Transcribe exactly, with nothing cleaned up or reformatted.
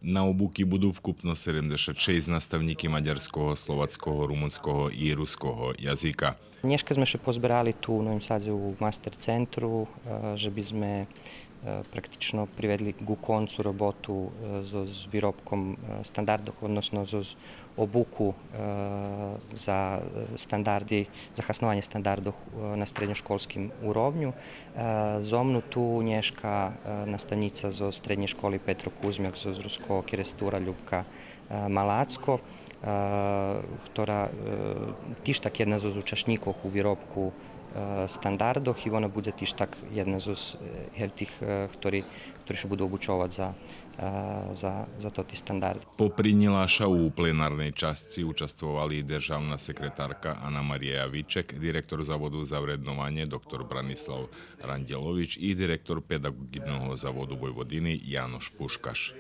На обуки буду вкупно седемдзешат шейсц наставнїки мадярского, словацкого, румунского и руского язика. Нєшка зме ше позберали ту у Новим Садзе у мастер центру, е, же би зме, е, практично приведли ґу концу роботу, е, зоз виробком, е, стандардох, односно зоз обуку, е, за, е, стандарди, за хаснованє стандардох, е, на средньошколским уровню. Е, зо мну ту нєшка, е, наставнїца зоз Среднєй школи Петро Кузмяк зоз Руского Керестура Любка, е, Малацко, е, хтора, е, тиж так єдна зоз учашнїкох у виробку, е, стандардох и вона будзе тиж так єдна зоз, е, гевтих, е, хтори, хтори ше буду обучовац за, е, за, за тоти стандарди. Попри нїла ша у пленарней часци участвовали и державна секретарка Ана Мария Вичек, директор Заводу за вреднованє доктор Бранислав Рандєлович и директор Педаґоґичного заводу Войводини Янош Пушкаш.